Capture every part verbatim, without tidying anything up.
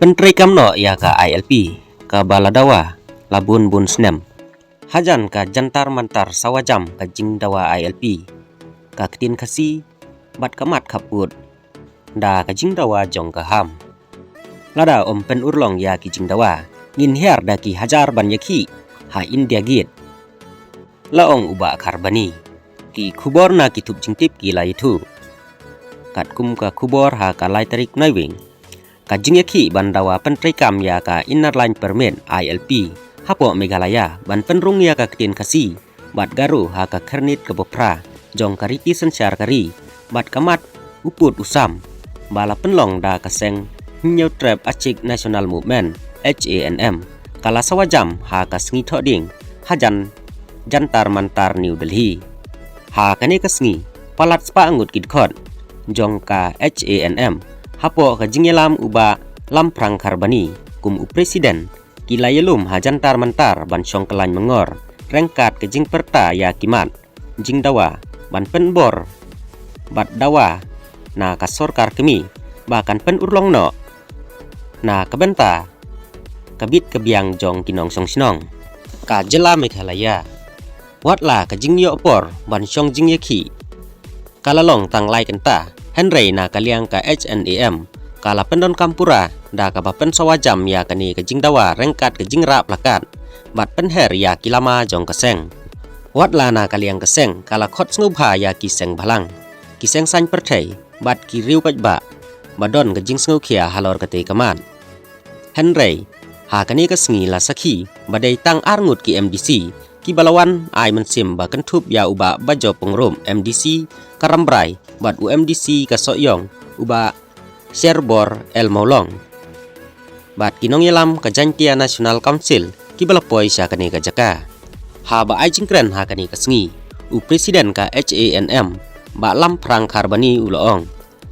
pyntreikam noh ïa ka I L P, kaba la dawa la bun bun snem. Hajan ka Jantar Mantar sawa jam ka jingdawa I L P, ka ktien Khasi bad ka mat khappud da ka jingdawa jong ka ham. Lada ym pynurlong ïa ki jingdawa, ngin hiar da ki hajar ban ïakhih ha India Gate, la ong u Bah Kharbani. Ki khubor na ki thup jingtip ki la ïathuh. Katkum ka khubor ha ka lai tarik Naiwieng, ka jingïakhih ban dawa pyntreikam ïa ka Inner Line Permit, I L P, hapoh Meghalaya ban pynrung ïa ka ktien Khasi bad Garo ha ka khyrnit kaba phra jong ka riti synshar ka ri bad ka mat u pud u sam, ba la pynlong da ka seng Hynñiewtrep Achik National Movement, H A N M, ka la sawa jam ha ka sngi Thohdieng hajan Jantar Mantar, New Delhi. Ha kane ka sngi, palat spah ngut ki dkhot jong ka H A N M, hapoh ka jingïalam u Bah Lamphrang Kharbani kum u president, ki la ïalum ha Jantar Mantar ban shong kyllaiñ mangor ryngkat ka jingpyrta ïa ki mat jingdawa ban pynbor bad dawa na ka sorkar kmie ba kan pynurlong noh na ka bynta ka bit ka biang jong ki nongshong shnong ka jylla Meghalaya. Wat la ka jingïoh por ban shong jingïakhih ka la long tang lai kynta, hynrei na ka liang ka H A N M ka la pyndonkam pura da kaba pynsawa jam ïa kane ka jingdawa ryngkat ka jingrah plakat bad pynher ïa ki lama jong ka seng. Wat la na ka liang ka seng ka la khot sngewbha ïa ki seng bhalang, ki seng saiñ pyrthei bad ki riew paidbah ba don ka jingsngewkhia halor katei ka mat. Hynrei ha kane ka sngi la sakhi ba dei tang ar ngut ki M D C kiba la wan ai mynsiem ba kynthup ïa u Bah Bajop Pyngrope, M D C ka Rambrai, bad u M D C ka Sohiong, u Bah Sherbor L Mawlong, bad ki nongïalam ka Jaintia National Council kiba la poi sha kane ka jaka. Haba ai jingkren ha kane ka sngi, u president ka H A N M, Bah Lamphrang Kharbani, u la ong,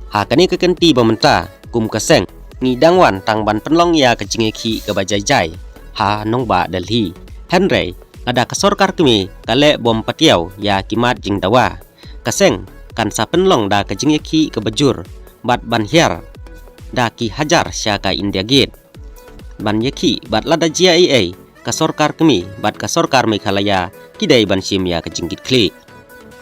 ha kane ka kynti ba mynta, kum ka seng, ngi dang wan tang ban pynlong ïa ka jingïakhih kaba jai jai ha nongbah Delhi. Hynrei lada ka sorkar kmie ka leh bym patiaw ïa ki mat jingdawa, ka seng kan sa pynlong da ka jingïakhih kaba jur bad ban hiar da ki hajar sha ka India Gate ban ïakhih, bad lada jia ei ei, ka sorkar kmie bad ka sorkar Meghalaya ki dei ban shim ïa ka jingkitkhlieh.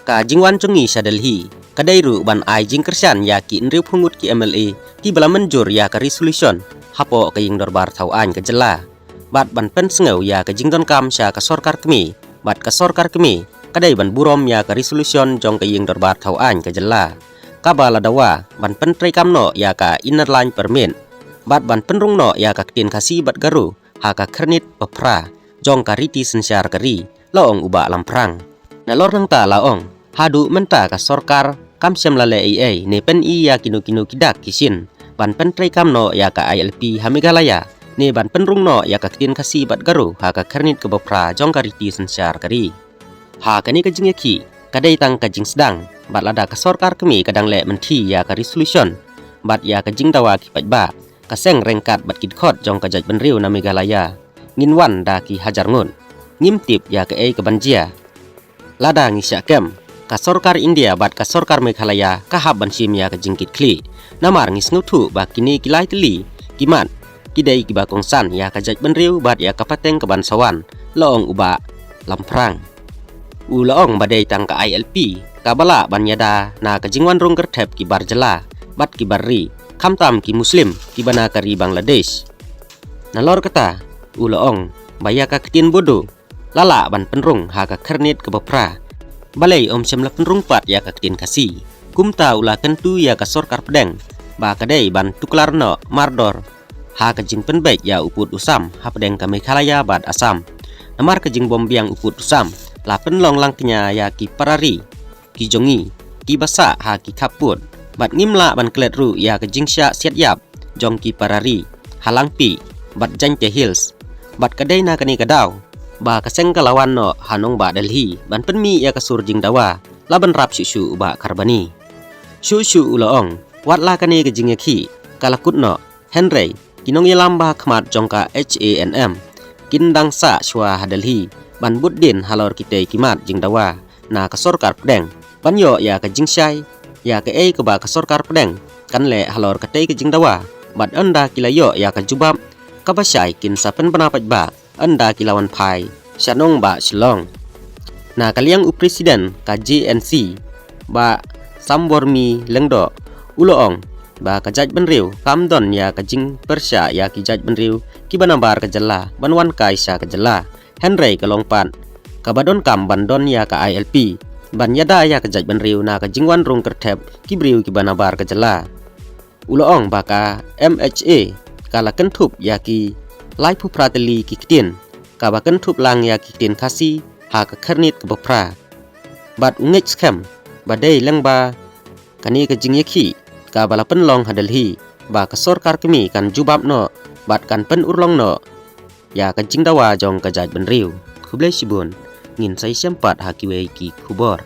Ka jingwan jong ngi sha Delhi ka dei ruh ban ai jingkyrshan ïa ki hynriewphew ngut ki M L A kiba la mynjur ïa ka resolution hapoh ka ïing dorbar thaw aiñ ka jylla, bad ban pynsngew ïa ka jingdonkam sha ka sorkar kmie bad ka sorkar kmie ka dei ban burom ïa ka resolution jong ka ïing dorbar thaw aiñ ka jylla kaba la dawa ban pyntreikam noh ïa ka Inner Line Permit bad ban pynrung noh ïa ka ktien Khasi bad Garo ha ka khyrnit ba phra jong ka riti synshar ka ri, la ong u Bah Lamphrang. Nalor nangta la ong, haduh mynta ka sorkar kam shym la leh ei ei ne pyni ïa kino kino ki dak ki shin ban pyntreikam noh ïa ka I L P ha Meghalaya ne ban pynrung noh ïa ka ktien Khasi bad Garo ha ka khyrnit kaba phra jong ka riti synshar ka ri. Ha kane ka jingïakhih ka dei tang ka jingsdang, bad lada ka sorkar kmie ka dang leh mynthi ïa ka resolution bad ïa ka jingdawa ki paidbah, ka seng ryngkat bad ki dkhot jong ka jaitbynriew na Meghalaya ngin wan da ki hajar ngut. Ngim tip ïa kaei kaban jia lada ngi shah kem. Ka sorkar India bad ka sorkar Meghalaya ka hap ban shim ïa ka jingkitkhlieh, namar ngi sngewthuh ba kine ki lai tylli ki mat ki dei kiba kongsan ïa ka jaitbynriew bad ïa ka pateng kaban sa wan, la ong u Bah Lamphrang. U la ong ba dei tang ka I L P kaba lah ban ïada na ka jingwan rung kyrthep ki bar jylla bad ki bar ri, khamtam ki Muslim kiba na ka ri Bangladesh. Nalor kata, u la ong ba ïa ka ktien Bodo la lah ban pynrung ha ka khyrnit kaba phra. Balei ym shym la pynrung pat ïa ka ktien Khasi? Kumta u la kyntu ïa ka sorkar pdeng ba ka dei ban tuklar noh mardor ha ka jingpynbeit ïa u pud u sam hapdeng ka Meghalaya bad Assam. Namar ka jingbym biang u pud u sam la pynlong langkñia ïa ki para ri ki jong ngi kiba sah ha ki khappud, bad ngim lah ban klet ruh ïa ka jingshah siat ïap jong ki para ri ha Langpih bad Jaintia Hills. Bad ka dei na kane ka daw ba ka seng ka la wan noh ha nongbah Delhi ban pynmih ïa ka sur jingdawa, la bynrap shuh shuh u Bah Kharbani. Shuh shuh u la ong, wat la kane ka jingïakhih ka la kut noh, hynrei ki nongïalam ba ha khmat jong ka H A N M kin dang sah shuwa ha Delhi ban bud dien halor kitei ki mat jingdawa na ka sorkar pdeng ban ïoh ïa ka jingshai ïa kaei kaba ka sorkar pdeng kan leh halor katei ka jingdawa bad ynda ki la ïoh ïa ka jubab kaba shai kin sa pynbna paidbah ynda ki la wan phai sha nongbah Shillong. Na ka liang u president ka J N C, Bah Sambormi Lyngdoh, u la ong ba ka jaitbynriew kam don ïa ka jingpyrshah ïa ki jaitbynriew kiba nabar ka jylla ban wan kai sha ka jylla, hynrei ka long pat kaba donkam ban don ïa ka I L P ban ïada ïa ka jaitbynriew na ka jingwan rung kyrthep ki briew kiba nabar ka jylla. U la ong ba ka M H A ka la kynthup ïa ki laiphew phra tylli ki ktien, kaba kynthup lang ïa ki ktien Khasi ha ka khyrnit kaba phra. Bad u ngeit skhem ba dei lyngba kane ka jingïakhih kaba la pynlong ha Delhi, ba ka sorkar kmie kan jubab noh bad kan pynurlong noh ïa ka jingdawa jong ka jaitbynriew. Khublei shibun, ngin sa ïashem pat ha kiwei ki khubor.